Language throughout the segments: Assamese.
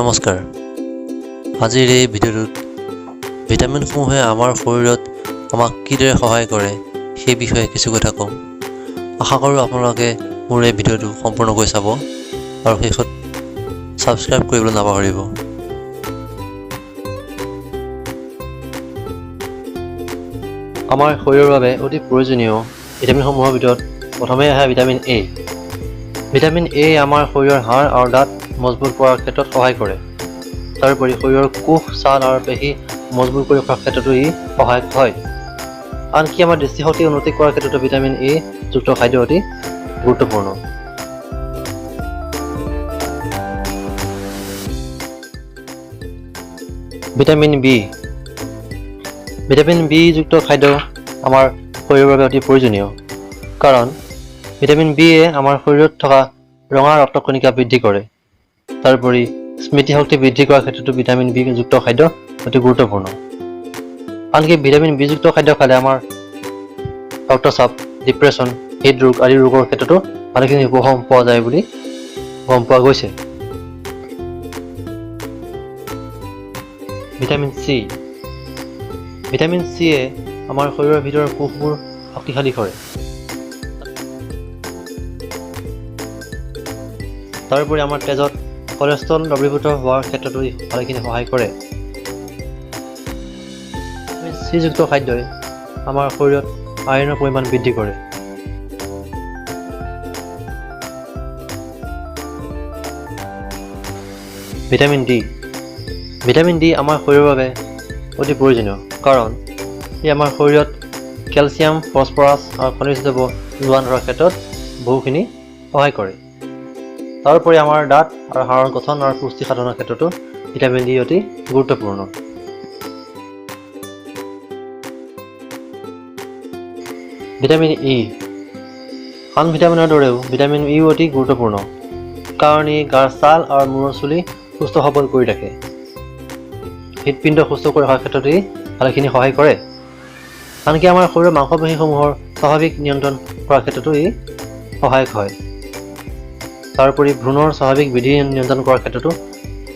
নমস্কাৰ। আজিৰ এই ভিডিঅ'টোত ভিটামিনসমূহে আমাৰ শৰীৰত আমাক কিদৰে সহায় কৰে, সেই বিষয়ে কিছু কথা ক'ম। আশা কৰোঁ আপোনালোকে মোৰ এই ভিডিঅ'টো সম্পূৰ্ণকৈ চাব আৰু শেষত ছাবস্ক্ৰাইব কৰিবলৈ নাপাহৰিব। আমাৰ শৰীৰৰ বাবে অতি প্ৰয়োজনীয় ভিটামিনসমূহৰ ভিতৰত প্ৰথমেই আহে ভিটামিন এ। ভিটামিন এ আমাৰ শৰীৰৰ হাড় আৰু দাঁত মজবুত কৰাৰ ক্ষেত্ৰত সহায় কৰে। তাৰোপৰি শৰীৰৰ কোষ, ছাল আৰু পেশী মজবুত কৰি ৰখাৰ ক্ষেত্ৰতো ই সহায়ক হয়। আনকি আমাৰ দৃষ্টিশক্তি উন্নতি কৰাৰ ক্ষেত্ৰতো ভিটামিন এ যুক্ত খাদ্য অতি গুৰুত্বপূৰ্ণ। Vitamin B. ভিটামিন বি যুক্ত খাদ্য আমাৰ শৰীৰৰ বাবে অতি প্ৰয়োজনীয়, কাৰণ ভিটামিন বিয়ে আমাৰ শৰীৰত থকা ৰঙা ৰক্তকণিকা বৃদ্ধি কৰে। তাৰোপৰি স্মৃতিশক্তি বৃদ্ধি কৰাৰ ক্ষেত্ৰতো ভিটামিন বি যুক্ত খাদ্য অতি গুৰুত্বপূৰ্ণ। আনকি ভিটামিন বি যুক্ত খাদ্য খালে আমাৰ ৰক্তচাপ, ডিপ্ৰেছন, হৃদৰোগ আদি ৰোগৰ ক্ষেত্ৰতো ভালেখিনি উপশম পোৱা যায় বুলি গম পোৱা গৈছে। Vitamin C. ভিটামিন চিয়ে আমাৰ শৰীৰৰ ভিতৰৰ কোষবোৰ শক্তিশালী কৰে। তাৰোপৰি আমাৰ তেজত কলেষ্ট্ৰল দ্ৰৱীভূত হোৱাৰ ক্ষেত্ৰতো ই ভালেখিনি সহায় কৰে। ভিটামিন চিযুক্ত খাদ্যই আমাৰ শৰীৰত আইৰণৰ পৰিমাণ বৃদ্ধি কৰে। Vitamin D. ভিটামিন ডি আমাৰ শৰীৰৰ বাবে অতি প্ৰয়োজনীয়, কাৰণ ই আমাৰ শৰীৰত কেলছিয়াম, ফছফৰাছ আৰু খনিজ দ্ৰব্য যোগান ধৰাৰ ক্ষেত্ৰত বহুখিনি সহায় কৰে। তাৰোপৰি আমাৰ দাঁত আৰু হাড়ৰ গঠন আৰু পুষ্টি সাধনৰ ক্ষেত্ৰতো ভিটামিন ডি অতি গুৰুত্বপূৰ্ণ। Vitamin E. আন ভিটামিনৰ দৰেও ভিটামিন ইও অতি গুৰুত্বপূৰ্ণ, কাৰণ ই গাৰ ছাল আৰু মূৰৰ চুলি সুস্থ সবল কৰি ৰাখে। হৃদপিণ্ড সুস্থ কৰি ৰখাৰ ক্ষেত্ৰত ই ভালেখিনি সহায় কৰে। আনকি আমাৰ শৰীৰৰ মাংসপেশীসমূহৰ স্বাভাৱিক নিয়ন্ত্ৰণ কৰাৰ ক্ষেত্ৰতো ই সহায়ক হয়। তাৰোপৰি ভ্ৰূণৰ স্বাভাৱিক বৃদ্ধি নিয়ন্ত্ৰণ কৰাৰ ক্ষেত্ৰতো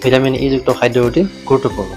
ভিটামিন ইযুক্ত খাদ্য অতি গুৰুত্বপূৰ্ণ।